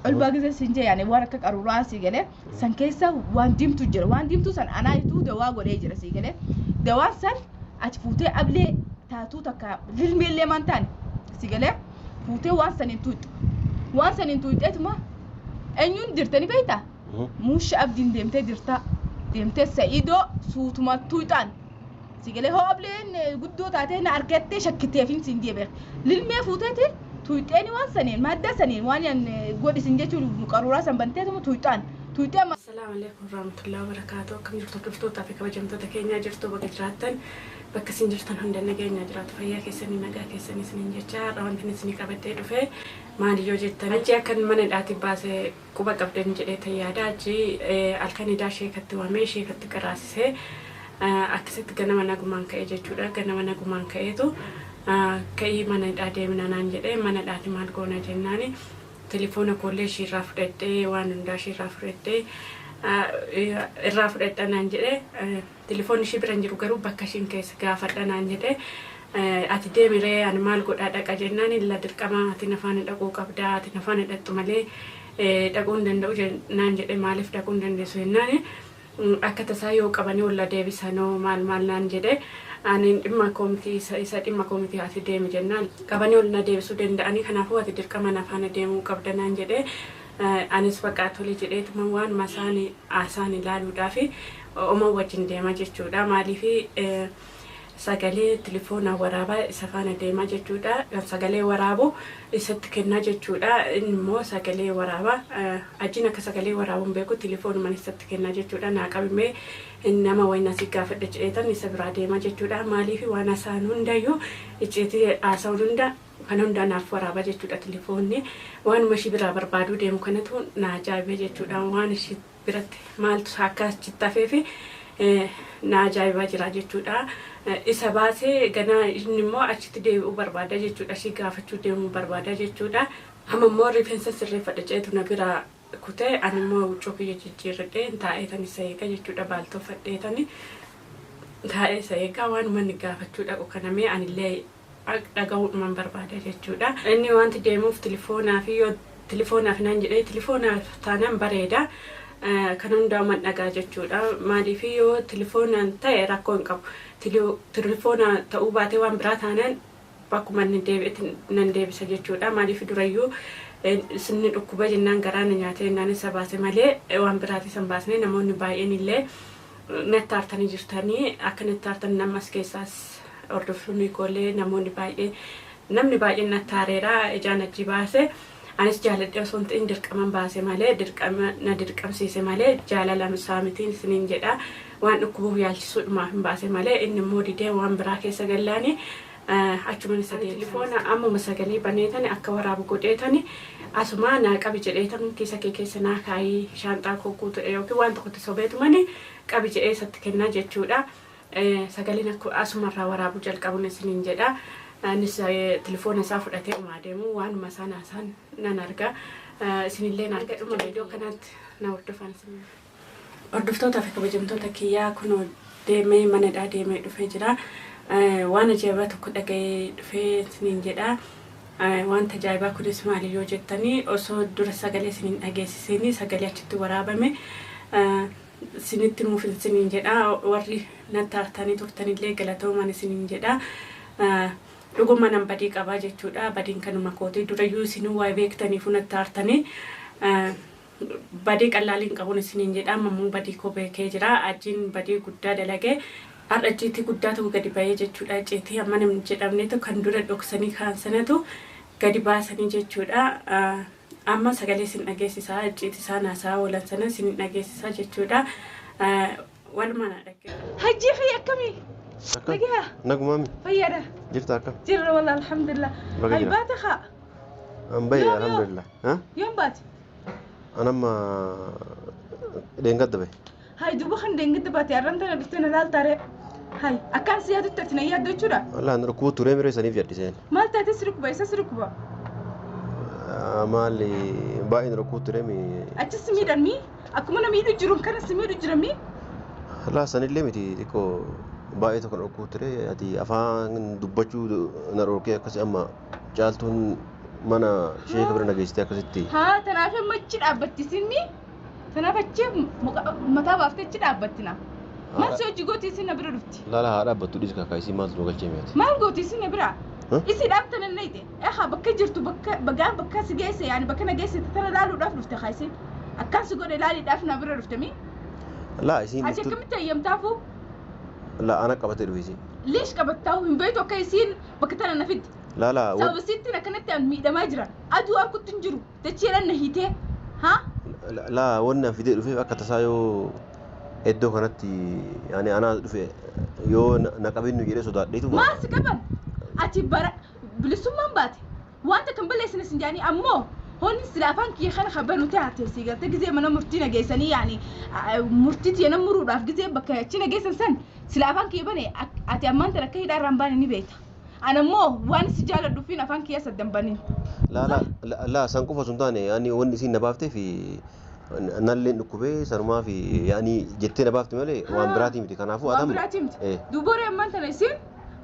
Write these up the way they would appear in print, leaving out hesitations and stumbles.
Culbaa gisee siin jee yaani waan akka qaruuraa sii galee san keessa waan diimtuu jira. Waan diimtuu san anaayituu dawaa godhee jira sii galee. Dawaan san ati fuutee ablee taatuu takka lilmeellee maan taane sii galee fuutee waan saniin tuuxxu. Waan saniin tuuxxeetuma eenyuun dirtani beektaa? Muusha abdiin deemtee dirtaa. Deemtee Sa'iidoo suutuma tuuxaan. Si galee hoo ableen guddoo taatee na argattee shakkiteefin siin jee beek. Lilmee fuuteeti tuuxxeeni waan saniin madda saniin waan godhisin jechuun qaruuraa san banteetuma tuuxxaan. Tuuxxee amma. Assalamu alaikum warahmatullahi wabarakatuh. Akkam jirtu hordoftoota fi kabajamtoota keenyaa jirtu bakka jiraattan bakka isin jirtan hunda nageenya jiraatu fayyaa keessanii nagaa keessanii isiniin jecha har'a wanti isinii qabadhee dhufe maali yoo jettan achi akkan mana hidhaatii baasee quba qabdan jedhee tayyaada achi halkan idaa sheekatti waamee sheekatti qaraasisee akkasitti ganama nagumaan ka'e jechuudha. Ganama nagumaan ka'eetu ka'ii mana hidhaa deemna naan jedhee mana hidhaati maal goona jennaani telefoona koollee ishiirraa fudhadhee waan hundaa ishiirraa fudhadhee irraa fudhadha naan jedhee telefoonni ishii bira hin jiru garuu bakka ishiin keessa gaafadha naan jedhee ati deemiree ani maal godhaa dhaqa jennaan illa dirqama ati nafaan dhaquu qabdaa ati nafaan dhaqxu malee dhaquu hin danda'u naan jedhee maaliif dhaquu hin dandeessu jennaan akka tasaa yoo qabanii olla deebisanoo maal maal naan jedhee ani dhimma koomitii isa dhimma koomitii ati deemi jennaan qabanii ol na deebisuu danda'anii kanaafuu ati dirqama nafaana deemuu qabda naan jedhee anis baqa tole jedheetuma waan masaani haasaan ilaaluudhaaf oma wajjin deema jechuudha. Maaliif sagalee telefoona waraabaa isa faana deema jechuudha. Sagalee waraabu isatti kennaa jechuudha. Inni immoo sagalee waraabaa ajiin akka sagalee waraabuun beeku telefoonuma isatti kennaa jechuudha. Naa qabimee nama wayin asii gaafadha jedheetan isa biraa deema jechuudha. Maaliif waan haasa'an hundayyuu icciitii haasa'uun hunda kan hundaa naaf waraabaa jechuudha telefoonni. Waanuma ishii biraa barbaaduu deemu kanatu na ajaa'ibe jechuudha. Waan ishii biratti maaltu akka achitti hafeefi na ajaa'ibaa jira jechuudha. Isa baasee ganaa inni immoo achitti deebi'uu barbaada jechuudha. Ishii gaafachuu deemuu barbaada jechuudha. Amma immoo rifeensa sirreeffadha jedhetu na bira kutee ani immoo huccuu kiyya jijjiirradhee taa'ee isa eega jechuudha. Baaltoofadhee tani taa'ee isa eegaa waan manni gaafachuu dhaqu kanamee anillee dhaga'uudhuman barbaada jechuudha. Inni wanti deemuuf telefoonaa fi yoo telefoonaaf naan jedhee telefoonaaf taanaan bareeda. Kan hundaa man dhagaa jechuudha. Maaliif yoo telefoonaan ta'e rakkoo hin qabu. Telefoona ta'uu baatee waan biraa taanaan bakkuma inni deebi'etti nan deebisa jechuudha. Maaliif durayyuu sinni dhukkuba jennaan garaa na nyaatee jennaan isa baase malee waan biraati san baasne namoonni baay'een illee natti aartanii jirtanii akka natti aartan namas keessaas hordoftoonni koolee namoonni baay'ee namni baay'een natti aareera ijaan achi baase. Anis jaaladhee osoo hin ta'in dirqaman baase malee dirqama na dirqamsiise malee jaalala isaa mitiin isiniin jedha. Waan dhukkubuuf yaalchisuudhumaaf hin baase malee inni immoo didee waan biraa keessa gallaani achuman isa telefoona ammuma sagalee baneetani akka waraabu godheetani asumaa naa qabi jedheetan kiisa kee keessa naa kaayii shaanxaa koo guutuudha yookiin waan tokkotti sobeetumani qabi jedhee isatti kennaa jechuudha. Sagaleen akka asumarraa waraabuu jalqabuun isiniin jedha. Innis telefoona isaa fudhatee umaa deemu waanuma isaan haasa'an nan arga. Isinillee arga dhuma viidiyoo kanaatti na hordofan isin. Hordoftootaa fi kabajamtoota kiyyaa kunoo deemee manadhaa deemee dhufee jira. Waan ajaa'ibaa tokko dhaga'ee dhufee isiniin jedha. Wanta ajaa'ibaa kunis maali yoo jettanii osoo dura sagalee isiniin dhageessisiin sagalee achitti waraabame isinitti himuuf isiniin jedha. Warri natti aartanii turtanillee galatooman isiniin jedha. Dhuguma nan badii qabaa jechuudha. Badiin kanuma kooti. Durayyuu isinuu waa beektaniifuu natti aartanii. Badii qallaaliin qabuun isiniin jedha. Amma immoo badii koo beekee jira. Ajiin badii guddaa dalagee. Har'a icciitii guddaatu gadi bahee jechuudha. Icciitii amma namni jedhamnetu kan dura dhoksanii kaan sanatu gadi baasanii jechuudha. Amma sagalee isin dhageessisaa icciitii isaan haasaa oolan sana isin dhageessisaa jechuudha. Walumaa na dhaggeeffadha. Hajji fi akkamii? Nagaa. Nagumaami. Fayyaadha. Jirta akkam? Jirra walla alhamdulillah. Baga Hay jira. baate haa. An bahe Yoom yoom? alhamdulillah. Ha? Yoom baate? An amma dheengadda bahe. Hay duuba kan deengadda baate arran tana dhuftee na laaltaare. Hay akkaan si yaadutti ati na yaaddu jechuudha. Wallah an dhukkubuu turee miree saniif yaddiseen. Maal taate si dhukkuba isa si dhukkuba? Maali baay'een dhukkubuu turee mi. Achis si miidhan mii? Akkuma na miidhu jiruun kana si miidhu jira mii? Laa sanillee miti xiqqoo baay'ee tokko dhukkubuu turee ati afaan dubbachuu na dhorkee akkasii amma caaltuun Mana sheeka bira na geessitee akkasitti. Haa, tanaaf amma achi dhaabbatti isinni. Tanaaf achi mataa baaftee achi dhaabbatti na. Maal si hojii gooti isin na bira dhufti? Laala haa dhaabbattu dhiis kaakaa isii maaltu nu galchee mi'aati. Maal gooti isin na bira? Huh? Isi dhaabtan illee ite. Ehaa bakka jirtu bakka bagaan bakka si geesse yaani bakka na geesse tana laaluudhaaf dhufte haa isin. Akkaan si godhe laaliidhaaf na bira dhufte mi? Laa isiin Ati dhuftu akkamitti eeyyamtaafu? laa ana qabatee dhufe isiin. Liish qabattaahu hin beektu akka isiin bakka tana na fidde. Laala Sababa isiittiin akkanatti an miidhamaa jira. Aduu harkutti hin jiru. Dacheedhaan na hiitee. Haa? Laa wanni an fidee dhufeef akka tasaa yoo iddoo kanatti yaani anaa dhufe yoo na qabinnu jedhee sodaadheetu. Maal si qaban? Ati bara bilisummaan baate wanta kan balleessine sin jaanii ammoo honni sila afaan kiyya kana kabanu taate si garte gizee mana murtii na geessanii yaani murtii tiyya na muruudhaaf gizee bakka achi na geessan san sila afaan kiyya bane ati ammaan tan akka hidhaa irraa hin baane ni beekta. Ana immoo waan si jaaladhuufiin afaan kiyya saddan banin. Laa laa laa san qofa osoo hin taane yaani wanni isiin na baaftee fi nalleen dhukkubee sanumaa fi yaani jettee na baafte malee waan biraatii miti kanaafuu Waan atam. biraatii miti. Duuba ammaan tana isiin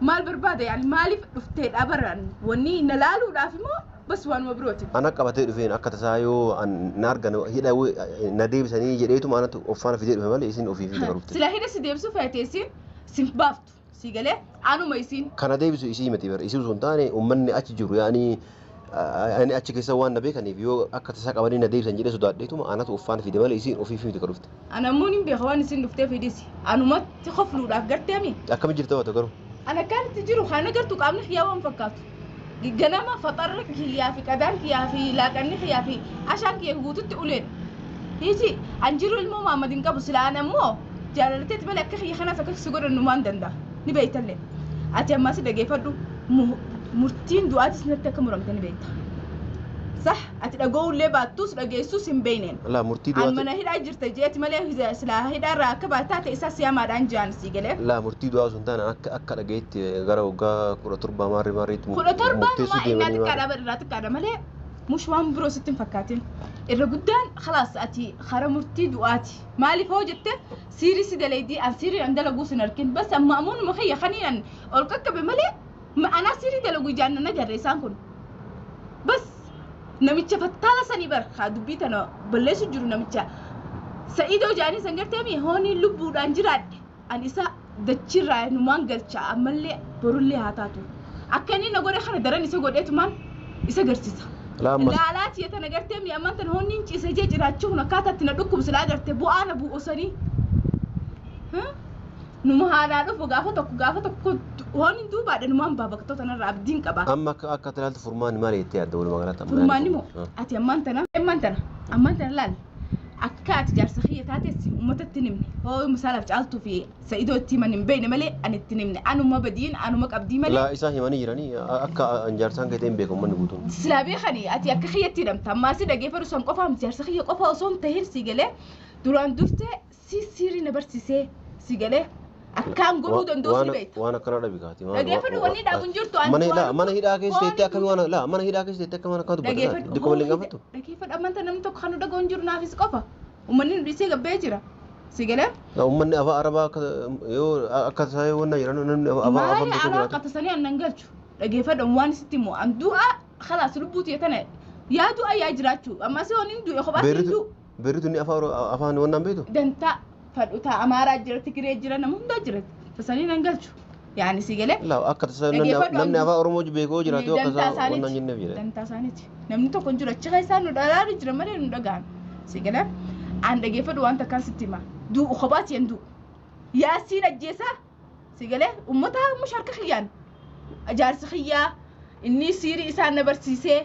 maal barbaada yaani maaliif dhuftee dhabaraan wanni na laaluudhaaf immoo bas waanuma birooti. Ana qabatee dhufeen akka tasaa yoo na argan hidha na deebisanii jedheetuma anatu of faana fidee dhufe malee isin ofii fidee dhufte. Sila hidha si deebisuu feete isiin sin baaftu si galee anuma isiin. Kana deebisu isii miti bara isii osoo hin taane uummanni achi jiru yaani ani achi keessa waan na beekaniif yoo akka tasaa qabanii na deebisan jedhee sodaadheetuma anatu of faana fide malee isiin ofii miti ka dhufte. Ana immoo nin beeka waan isin dhuftee fidisi. Anumatti kofluudhaaf garteemi. Akkami jirta waata garuu? Ana akkanatti jiru kan agartu qaamni kiyyaa waan fakkaatu. Ganama faxarri kiyyaa fi qadaan kiyyaa fi laaqanni kiyyaa fi ashaan kiyya guututti uleen. Hiiji an jiru ilmoo Muhammad hin qabu sila ana immoo jaalalateeti malee akka kiyya kanaas akka si godhannu waan danda'a. Ni beektallee. Ati ammas dhageeffadhu murtiin du'aatis natti akka muramte ni beekta. Sah ati dhaga'uullee baattus dhageessus hin beekneen. Laa murtii An du'aati. mana hidhaa jirta jeeti malee silaa hidhaarraa akka baataa ta'e isaa siyaamaadhaan ji'aan sii galee. Laa murtii du'aa osoo hin taane akka akka dhageetti gara waggaa 17 maarree maarreetti 17 murteessuu numaa innaa deemanii xiqqaadha bara irraa xiqqaadha malee mush waan biroo sitti hin fakkaatin. Irra guddaan khalaas ati kara murtii du'aati. Maaliif hoo jette siirii si dalaydii an siirii an dalaguu sin arkin bas amma amuunuma kiyya kaniin an ol qaqqabe malee anaa siirii dalagu ijaan nan agarre isaan kun. Bas namicha fattaala sanii bar haa dubbii tana balleessu jiru namicha Sa'idoo jaanii san gartee hooni lubbuudhaan jiraadhe an isa dachirraa numaan galcha ammallee borullee haa taatu. Akka inni na godhe kana daran isa godheetumaan isa garsiisa. Laa ammas Laalaa tiyya tana gartee mi ammaan tana hoonni hin ciise jee jiraachuu kun akkaataa itti na dhukkubsu laa garte bu'aa na bu'usanii. Numa haadhaa dhufu gaafa tokko gaafa tokko hoonni duubaadha numaan baabaqtoo tanarraa abdiin qaba. Amma akka akka ilaaltu furmaanni maali jettee yaadda walumaa galatti amma Furmaanni yaaddu? moo ati ammaan tana ammaan tana ammaan tana laal akka ati jaarsa kiyya taates uummatatti hin himne hoo misaalaaf caaltuu fi Sa'idoo itti himan hin beekne malee ani itti hin himne anuma badiin anuma qabdii malee. Laa isaan himanii jiranii akka an jaarsaan kee ta'e hin beeku uummanni guutuun. Silaa beekani ati akka kiyyatti hidhamta ammaa si dhageeffadhu san qofaa miti jaarsa kiyya qofa osoo hin tahin si galee duraan dursee si siirii na barsiisee si galee akkaan godhuu danda'u si beekta. Waan akkanaa dhabi kaati. Dhageeffadhu wanni dhaabu hin jirtu Mana hidhaa mana hidhaa keessa teettee akkamii waan laa mana hidhaa keessa teettee akkamii waan akkanaa dubbatta Dhageeffadhu dikkoo malee hin gaafattu. Dhageeffadhu amanta namni tokko kan nu dhaga'u hin jiru naafis qofa. Uummanni nu dhiisee gabbee jira. Si galee? Laa uummanni afaan arabaa akka yoo akka tasaa yoo wanna jiran namni afaan afaan Maali beeku alaa jiraatu. qatasanii annan galchu. Dhageeffadhu waan sitti immoo an du'a khalaas lubbuu tiyya tana yaa du'a yaa jiraachuu ammas yoo hin du'e kophaas hin du'u. Beerritu inni afaan afaan wannaan beektu. Dantaa fadhu ta'a Amaaraa jira Tigiree jira nama hundaa jira tasanii nan galchu. Yaani si galee? Laa akka tasaa namni afaan Oromoo beekoo jiraatu akka Dantaa tasaa wannaan isaaniiti. jenneef jedhe. Dantaa isaaniiti. Namni tokko hin jiru achi keessaa nu dhalaalu jira malee nu dhaga'an. Si galee? An dhageeffadhu waan takkaan sitti hima. Du'u kophaati hin du'u. Yaasiin ajjeesaa si galee uummata mush harka kiyyaan jaarsi kiyyaa inni siirii isaan na barsiisee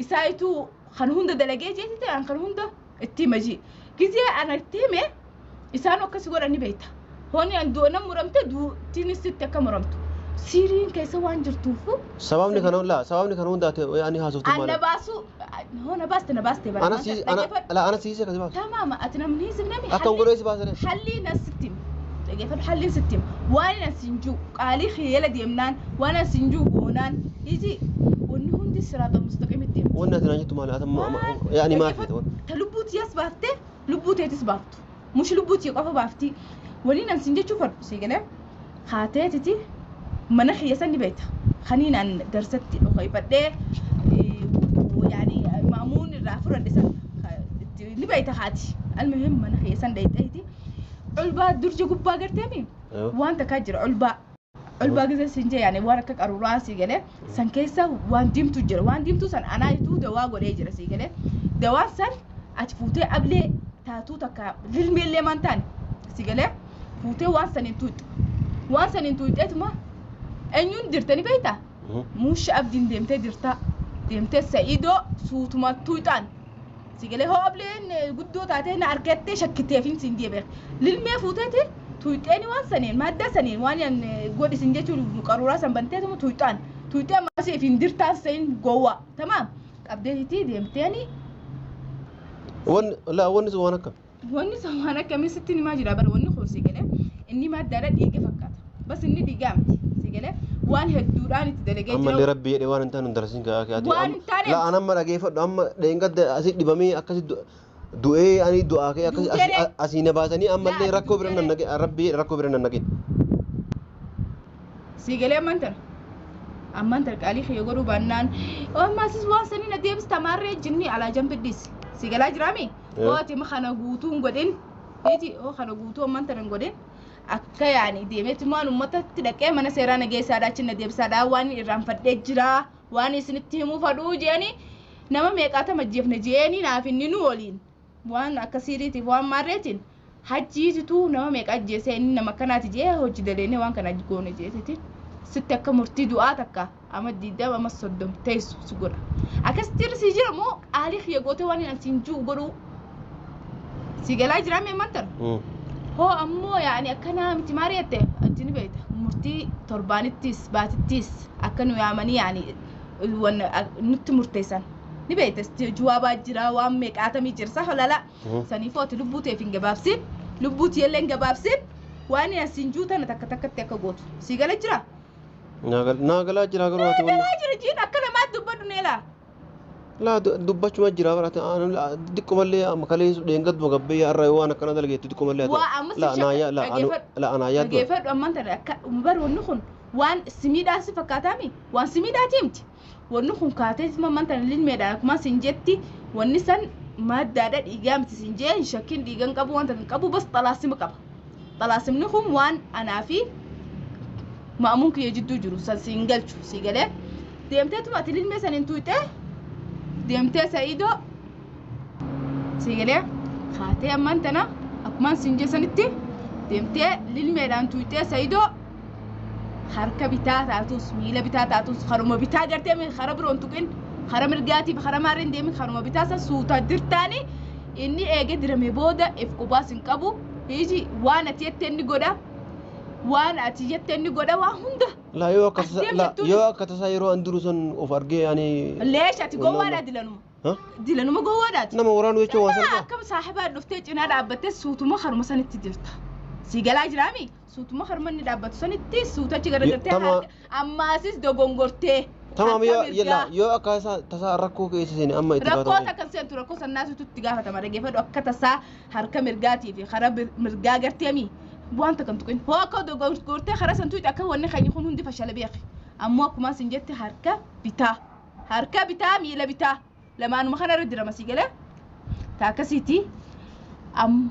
isaa ituu kan hunda dalagee jeetite an kan hunda itti hima jee. Gizee ana itti hime isaan akkas godhan ni beekta. Hooni an du'a nan muramte du'tiinis sitti akka muramtu. Siiriin keessa waan jirtuufu. Sababni kana laa sababni kana hunda ati ani haasoftu An na maali? baasu hoo na baaste na baaste bara. Ana si ana laa ana siisee kasi baasu. Tamaama ati namni hin nami. Akkam godhee si baasane? Hallii na sitti hima. Dhageeffadhu halliin sitti hima. Waan na siin jiru qaalii xiyyeela deemnaan waan na siin jiru goonaan iji wanni hundi siraata mustaqimitti himti. Wanni ati naan jettu maali? Ati yaani maal feete wanni? Ta lubbuu tiyyaas baaftee lubbuu teetis baaftu. Mushi lubbuu tiyya qofa baafti. Waliin an siin jechuu fadhu si galee haateetiti mana kiyya san ni beekta. Kaniin an darsatti dhokoifadhee fudhadhe san ni beeyta haati. Almuhim mana kiyya san dhayxeeti. Culbaa durja gubbaa garteemi waan takkaa jira culbaa. Culbaa gisa sin jee yaani waan akka qaruuraa sii galee san keessa waan diimtuu jira. Waan diimtuu san anaayituu dawaa godhee jira sii galee. Dawaan san ati fuutee ablee taatuu takka lilmeellee maan taane si galee fuutee waan saniin tuuxxu. Waan saniin tuuxxeetuma eenyuun dirtani beektaa? Muusha abdiin deemtee dirtaa. Deemtee Sa'iidoo suutuma tuuxaan. Si galee hoo ableen guddoo taatee na argattee shakkiteefin siin deebi'e. Lilmee fuuteeti tuuxxeeni waan saniin madda saniin waan godhisin jechuun qaruuraa san banteetuma tuuxxaan. Tuuxxee ammasii ifin dirtaan sayin gowwaa. Tamaam qabdeetitii deemteeni. Wanni laa wanni sun waan akkam. Wanni sun waan akkamii sitti himaa jira bara wanni kun si galee inni maddaadha dhiiga fakkaata. Bas inni dhiigaa miti si galee waan hedduudhaan itti dalagee jira. Ammallee rabbi jedhee waan hin taane hin dalasin kaa ati. Waan hin taane. Laa an amma dhageeffadhu amma dheengadda asii dhibamee akkasi du'ee ani du'aa kee akkasi asii na baasanii ammallee rakkoo bira nan naqe rabbi jedhee rakkoo bira nan naqe. Si galee amman tana. Amman tana qaalii kiyya godhuu baannaan ammaasis waan sanii na deebista maarree jinni alaa jambidhiis. Si galaa jiraami? Hoo ati kana guutuu hin godhin. Iti hoo kana guutuu amman tana hin godhin. Akka yaani deemeeti waan uummatatti dhaqee mana seeraa na geessaadha achi na deebisaadha waan irraanfadhee jira waan isinitti himuu fadhuu jeeni nama meeqaatama ajjeefne jeeni naaf inni nu waliin waan akka siiriitiif waan maarreetiin hajjiititu nama meeqa ajjeesee inni nama akkanaati jee hojii daleenee waan kana goone jeetitiin sitti akka murtii du'aa takka ama 20 ama 30 teessu si godha. Akkasitti irra si jira moo qaalii kiyya gootee waan hin asiin jiru godhuu si galaa jiraa mee mantara? Hoo ammoo yaani akkanaa miti maal jette ati ni beekta murtii torbaanittis baatittis akka nu yaamanii yaani nutti murteessan ni beekta juwaabaa jira waan meeqaatamii jira sa holala saniifoo ati lubbuu teef hin gabaabsin lubbuu tiyyallee hin gabaabsin waan asiin juu tana takka takkatti akka gootu si gala jira. Naa galaa jira garuu ati Naa galaa jira jiin akka namaatti dubbadhu neelaa. Laa dubbachuma jira bara xiqqoomallee amma kalee dheengaduma gabbee har'a waan akkana dalageettu xiqqoomallee Waa ammas laa anaa yaa laa anu laa anaa yaaddu. Dhageeffadhu ammaan tana akka bar wanni kun waan simiidhaa si fakkaataami waan simiidhaati miti. Wanni kun kaatee ammaan tana lilmeedhaan akkuma sin jetti wanni san maddaadha dhiigaa miti sin jee hin shakkin dhiigan qabu wanta hin qabu bas xalaasima qaba. Xalaasimni kun waan anaa fi ma'amuun kiyya jidduu jiru san siin galchu si galee deemteetuma ati lilmee saniin tuuxee deemtee Sa'iidoo si galee kaatee ammaan tana akkumaan siin jeessanitti deemtee lilmeedhaan tuuxee Sa'iidoo harka bitaa taatus miila bitaa taatus haruma bitaa gartee hara biroon tuqin hara mirgaatiif hara maarreen deemin haruma bitaa san suuta dirtaani inni eege dirame booda if qubaas hin qabu hiiji waan ati jette inni godha waan ati jette inni godha waan hunda. Laa yoo akka tasaa yoo akka tasaa yeroo an duru sun of argee ani. Leesh ati gowwaadha dilanuma. Dilanuma gowwaadhaati. Nama waraanu jechuun waan salphaa. Akkam saahibaa dhuftee cinaa dhaabbattee suutuma haruma sanitti jirta. Si galaa jiraami suutuma haruma inni dhaabbatu sanitti suutachi garagaltee ammaasis dogongortee. Tamaam yoo akka tasaa rakkoo keessa seene amma itti Rakkoo takka seentu rakkoo sannaasitu itti gaafatama dhageeffadhu akka tasaa harka mirgaatii fi hara mirgaa garteemi waan takka hin tuqin hoo akka dogongortee hara san tuqxe akka wanni keenya kun hundi fashala beeki ammoo akkuma sin jette harka bitaa miila bitaa lamaanuma kanarra dirama si galee taa akkasiiti am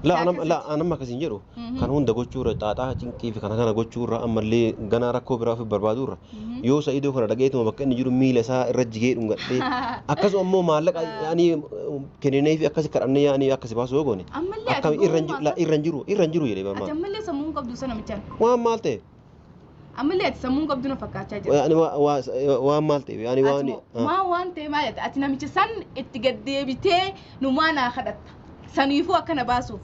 La anam akkasiin jedhu kan hunda gochuurra xaaxaa cinqii fi kana kana gochuurra ammallee ganaa rakkoo biraa ofi barbaaduurra yoo Sa'iidoo kana dhageetuma bakka inni jiru miila isaa irra jigee dhungadhee akkasuma ammoo maallaqa yaani kenninee fi akkasi kadhannee yaani akkasi baasuu yoo goone akkam irra hin jiru irra hin jiru jedhee barmaada. Ati ammallee sammuu hin qabdu sana michaan. Waan maal ta'e? Ammallee ati sammuu hin qabdu na fakkaachaa jira. Yaani waan maal ta'e yaani waan. Waan ta'e maal jette ati namicha san itti gaddeebitee numaa naa kadhatta saniifuu akkana baasuuf.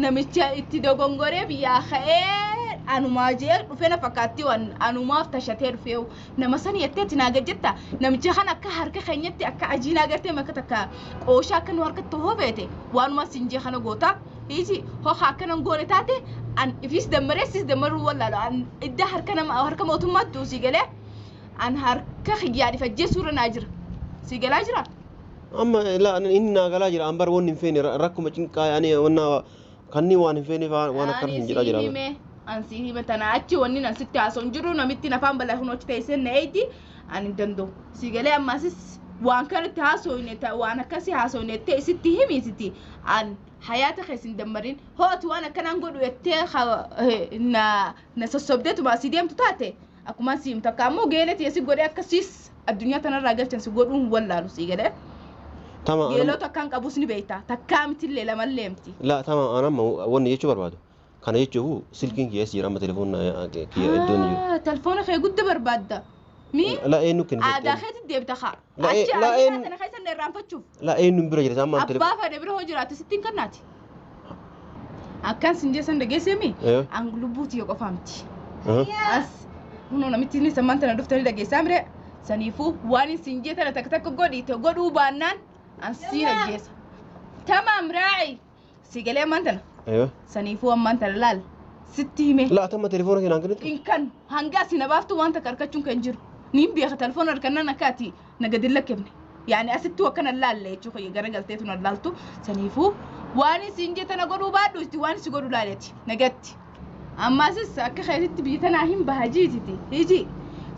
Namicha itti dogongoree biyyaa ka'ee anumaa jee dhufee na fakkaatti waan anumaaf tashatee dhufee nama sani jettee ati naa gajjetta namicha kan akka harka keenyatti akka ajiinaa gartee makka takka qooshaa akka nu harkatti hoo feete waanuma siin jee kana goota hiiji hoo akkana hin goone taate an ifis dammaree sis dammaruu wallaalu an idda harka nama harka mootummaatti duusii galee an harka kiyyaa dhifajjee naa jira sii galaa jira. Amma laa inni naa galaa jira an bar wanni hin feene rakkuma cinqaa yaani wanna kanni waan hin feene waan akkana hin jedhaa jira. Ansi hime tana achi wanni nan sitti haasa'u hin jiru namitti afaan balaa kun achi teessee na eegi ani hin danda'u. Si galee ammaasis Waan kanatti haasofne waan akkasii haasofne jettee isitti himi isitti an hayaata keessa hin dammarin hooti waan akkanaan godhu jettee na sossobdeetuma asii deemtu taate akkuma si himtu akka ammoo geeletii si godhee akkasiis addunyaa tanarraa galchan si godhuun wallaalu sii galee. Tama Geelota akkaan qabus ni beekta takkaa mitillee lamallee miti. La tama anamma wanni jechuu barbaadu. Kana jechuun silkiin kiyya jira amma telefoon kiyya iddoon jiru. Telefoona kee guddaa barbaadda. Mi La eenyu kenna aadaa keetti deebita haa. La Achi la aadaa tana keessa na irraanfachuuf. La eenyu bira jira amma Abbaa fedhe bira hoo jiraatu sittiin kennaati. Akkaan sin jeessan dhageessemi an lubbuu tiyya qofaa miti. As kunoo namitti inni sammaan tana dhuftanii dhageessaa mire saniifuu waan sin jee tana takka takka godhiite godhuu baannaan an siin ajjeesa. Tamaam raaci si galee ammaan tana saniifuu ammaan tana laal sitti hime. La tamma telefoona keenan kennitu. In kan hanga asi na baaftu waan takka harkachuun kan jiru. Niin beeka telefoona harkannaan akka ati na gadi hin lakkifne. Yaani asittuu akkana laalle jechuu kiyya garagalteetu na laaltu saniifuu waan isin jee tana godhuu baadhu itti waan si godhu laaleeti nagatti. Ammaasis akka keetitti biyya tanaa hin baha jiititi hiji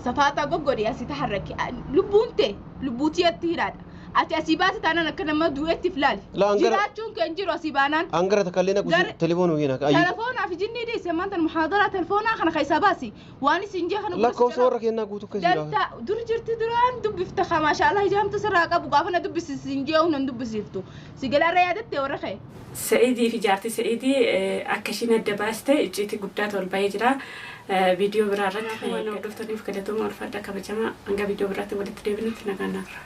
safaaxaa goggodhi asii taharrakke lubbuun tee lubbuutiyatti hidhaadha. Ati asii baate taanaan akka nama du'eetti ilaali. La angara Jiraachuun kan jiru asii baanaan. angara takka illee Gara telefoona keenan ayyi. Telefoonaa fi jinnii dhiise ammaan tan muhaadaraa telefoonaa kana keessaa baasi waan isin jee kana Lakkoofsa warra kennaa guutuu keessa jira. Danta dur jirti duraan dubbifta ka maashaallah ijaamtu sirraa qabu gaafa na dubbisiisin jee nan dubbisiiftu si galaarra yaadatte warra kee. Sa'idii fi jaartii Sa'idii akka ishiin adda baaste icciitii guddaatu ol bahee jira. Viidiyoo biraa irratti waan hordoftaniif galatooma ulfaadhaa kabajamaa hanga viidiyoo biraatti walitti deebinutti nagaan naa tura.